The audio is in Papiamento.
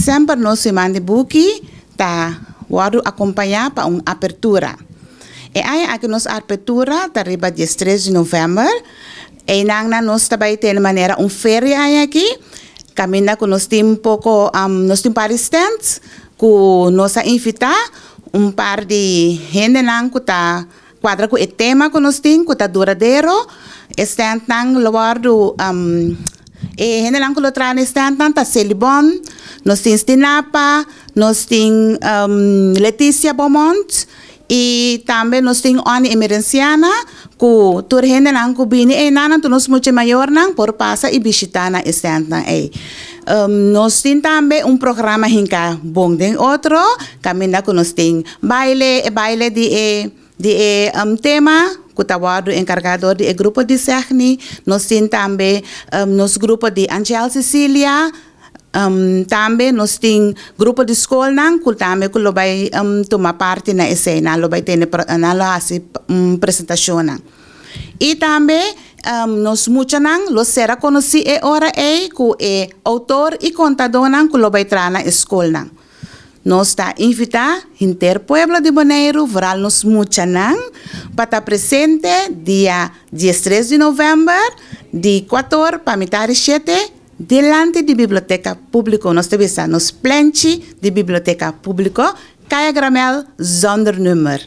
Semper nos Siman di Buki ta wòrdu akompañá pa un apertura. E aña aki nos apertura ta riba 13 di novèmber. Einan nan nos ta bai tene manera un feria aña aki, kaminda ku nos tin poko, nos tin un par di stands ku nos a invitá un par di hendenan ku ta kuadra ku e tema ku nos tin ku ta duradero. E standnan lo wòrdu, e hendenan ku lo traha na e standnan ta Selibon, nos tin Stinapa, nos tin Leticia Beaumont i tambe nos tin Onnie Emerenciana ku tur hendenan ku bini einan anto nos mucha mayornan por pasa i bishitá na e standnan ei. Nos tin tambe un programa hinká bon den otro kaminda ku nos tin baile, e baile di e di e tema ku ta wòrdu enkargá dor di e grupo di Segni. Nos tin tambe nos grupo di Angel Cecilia. Tambe nos tin grupo di skolnan ku tambe ku lo bai tuma parti na esei. Nan lo bai tene nan lo hasi presentashonnan. I tambe nos muchanan lo sera konosí e ora ei ku e outor i kontadónan ku lo bai traha na e skolnan. Nos ta invitá henter pueblo di Boneiru, vooral nos muchanan, pa ta presente dia 13 di novèmber di kuator pa mitar di shete dilanti di Biblioteka Públiko. Nos ta bisa nos plenchi di Biblioteka Públiko, Kaya Gramel, zonder nummer.